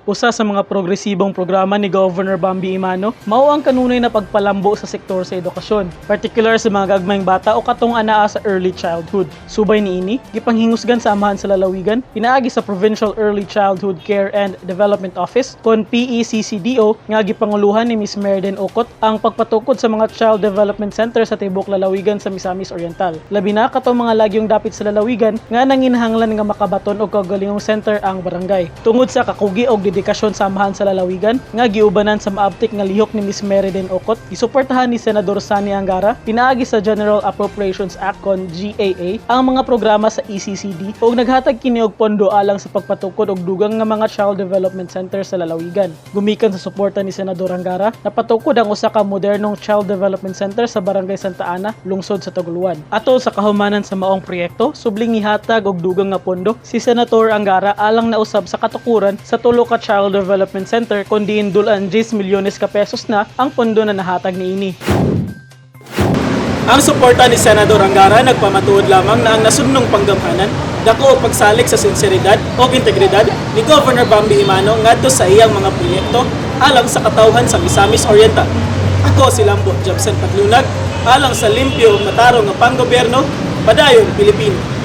Usa sa mga progresibong programa ni Governor Bambi Emano mao ang kanunay na pagpalambo sa sektor sa edukasyon, partikular sa mga gagmayng bata o katong anaa sa early childhood. Subay niini, gipanghingusgan sa Amahan sa Lalawigan pinaagi sa Provincial Early Childhood Care and Development Office kon PECCDO nga gipanguluhan ni Miss Meriden Okot ang pagpatukod sa mga Child Development Center sa tibuok lalawigan sa Misamis Oriental. Labi na katong mga lagyong dapit sa lalawigan nga nanginahanglan nga makabaton og kaugalingong center ang barangay. Tungod sa kakugi og dedikasyon sa Amahan sa Lalawigan nga giubanan sa maabtik nga lihok ni Miss Meriden Okot, gisuportahan ni Senador Sonny Angara pinaagi sa General Appropriations Act kon GAA ang mga programa sa ECCD ug naghatag kini og pondo alang sa pagpatukod og dugang nga mga Child Development Center sa lalawigan. Gumikan sa suporta ni Senador Angara, napatukod ang usa ka modernong Child Development Center sa Barangay Santa Ana, lungsod sa Tagoloan. Atol sa kahumanan sa maong proyekto, subling nihatag og dugang nga pondo si Senator Angara alang na usab sa katukuran sa tulo ka Child Development Center kon diin dul-an 10 milyones ka pesos na ang pondo na nahatag niini. Ang suporta ni Senador Angara nagpamatuod lamang na ang nasudnong panggamhanan dako og pagsalig sa sinseridad o integridad ni Governor Bambi Emano ngadto sa iyang mga proyekto alang sa katawhan sa Misamis Oriental. Ako si Lambo Jobson Paglunag, alang sa limpyo ug matarong nga panggobyerno, padayon, Pilipino.